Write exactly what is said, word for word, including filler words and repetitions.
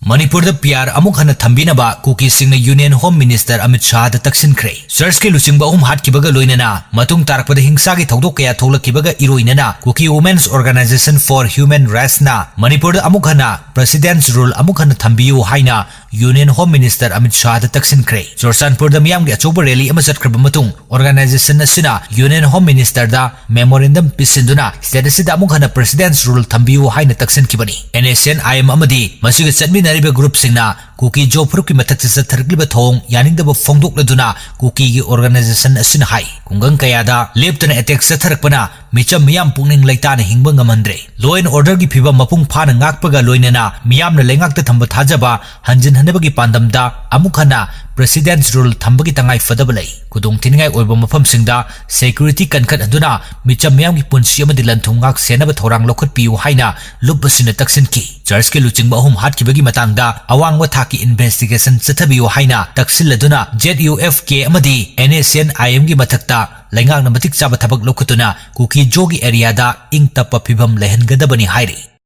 ꯃꯅꯤꯄꯨꯔꯗ ꯄꯤꯌꯥꯔ ꯑꯃꯨꯛ ꯍꯟꯅ ꯊꯝꯕꯤꯅꯕ ꯀꯨꯀꯤꯁꯤꯡꯅ Union Home Minister ꯑꯃꯤꯠ ꯁꯥꯍꯗ ꯇꯛꯁꯤꯟꯈ꯭ꯔꯦ꯫ Churchꯀꯤ ꯂꯨꯆꯤꯡꯕ ꯑꯍꯨꯝ ꯍꯥꯠꯈꯤꯕꯒ ꯂꯣꯏꯅꯅ ꯃꯇꯨꯡ ꯇꯥꯔꯛꯄꯗ ꯍꯤꯡꯁꯥꯒꯤ ꯊꯧꯗꯣꯛ ꯀꯌꯥ ꯊꯣꯛꯂꯛꯈꯤꯕꯒ ꯏꯔꯣꯏꯅꯅ Kuki Women's Organization for Human Rightsꯅ ꯃꯅꯤꯄꯨꯔꯗ ꯑꯃꯨꯛ ꯍꯟꯅ President's Rule ꯑꯃꯨꯛ ꯍꯟꯅ ꯊꯝꯕꯤꯌꯨ ꯍꯥꯏꯅ Union Home Minister ꯑꯃꯤꯠ ꯁꯥꯍꯗ ꯇꯛꯁꯤꯟꯈ꯭ꯔꯦ꯫ ꯆꯨꯔꯆꯥꯟꯄꯨꯔꯗ ꯃꯤꯌꯥꯝꯒꯤ ꯑꯆꯧꯕ rally ꯑꯃ ꯆꯠꯈ꯭ꯔꯕ ꯃꯇꯨꯡ, organization ꯑꯁꯤꯅ Union Home Ministerꯗ memorandum ꯄꯤꯁꯤꯟꯗꯨꯅ state ꯑꯁꯤꯗ ꯑꯃꯨꯛ ꯍꯟꯅ President's Rule ꯊꯝꯕꯤꯌꯨ ꯍꯥꯏꯅ ꯇꯛꯁꯤꯟꯈꯤꯕꯅꯤ꯫ NSCN-IM ꯑꯃꯗꯤ ꯃꯁꯤꯒ ꯆꯠꯃꯤꯟꯅꯔꯤꯕ groupꯁꯤꯡꯅ ꯀꯨꯀꯤ ꯖꯣ ꯐꯨꯔꯨꯞꯀꯤ ꯃꯊꯛꯇ ꯆꯠꯊꯔꯛꯂꯤꯕ ꯊꯧꯑꯣꯡ ꯌꯥꯅꯤꯡꯗꯕ ꯐꯣꯡꯗꯣꯛꯂꯗꯨꯅ ꯀꯨꯀꯤꯒꯤ organization ꯑꯁꯤꯅ ꯍꯥꯏ, ꯈꯨꯡꯒꯪ ꯀꯌꯥꯗ ꯂꯦꯞꯇꯅ attack ꯆꯠꯊꯔꯛꯄꯅ ꯃꯤꯆꯝ ꯃꯤꯌꯥꯝ ꯄꯨꯛꯅꯤꯡ ꯂꯩꯇꯥꯅ ꯍꯤꯡꯕ ꯉꯝꯍꯟꯗ꯭ꯔꯦ꯫ Law and orderꯒꯤ ꯐꯤꯕꯝ ꯃꯄꯨꯡ ꯐꯥꯅ ꯉꯥꯛꯄꯒ ꯂꯣꯏꯅꯅ ꯃꯤꯌꯥꯝꯅ ꯂꯩꯉꯥꯛꯇ ꯊꯝꯕ ꯊꯥꯖꯕ ꯍꯟꯖꯤꯟꯍꯟꯅꯕꯒꯤ ꯄꯥꯟꯗꯝꯗ ꯑꯃꯨꯛ ꯍꯟꯅ President's Rule ꯊꯝꯕꯒꯤ ꯇꯉꯥꯏ ꯐꯗꯕ ꯂꯩ꯫ ꯈꯨꯗꯣꯡꯊꯤꯅꯤꯡꯉꯥꯏ ꯑꯣꯏꯕ ꯃꯐꯝꯁꯤꯡꯗ security ꯀꯟꯈꯠꯍꯟꯗꯨꯅ ꯃꯤꯆꯝ ꯃꯤꯌꯥꯝꯒꯤ ꯄꯨꯟꯁꯤ ꯑꯃꯗꯤ ꯂꯟ-ꯊꯨꯝ ꯉꯥꯛ ꯁꯦꯟꯅꯕ ꯊꯧꯔꯥꯡ ꯂꯧꯈꯠꯄꯤꯌꯨ ꯍꯥꯏꯅ ꯂꯨꯞ ꯑꯁꯤꯅ ꯇꯛꯁꯤꯟꯈꯤ꯫ Churchꯀꯤ ꯂꯨꯆꯤꯡꯕ ꯑꯍꯨꯝ ꯍꯥꯠꯈꯤꯕꯒꯤ ꯃꯇꯥꯡꯗ ꯑꯋꯥꯡꯕ ꯊꯥꯛꯀꯤ investigation ꯆꯠꯊꯕꯤꯌꯨ ꯍꯥꯏꯅ ꯇꯛꯁꯤꯜꯂꯗꯨꯅ ZUFK ꯑꯃꯗꯤ NSCN-IMꯒꯤ ꯃꯊꯛꯇ ꯂꯩꯉꯥꯛꯅ ꯃꯇꯤꯛ ꯆꯥꯕ ꯊꯕꯛ ꯂꯧꯈꯠꯇꯨꯅ ꯀꯨꯀꯤ ꯖꯣꯒꯤ areaꯗ ꯏꯪ ꯇꯞꯄ ꯐꯤꯕꯝ ꯂꯩꯍꯟꯒꯗꯕꯅꯤ ꯍꯥꯏꯔꯤ꯫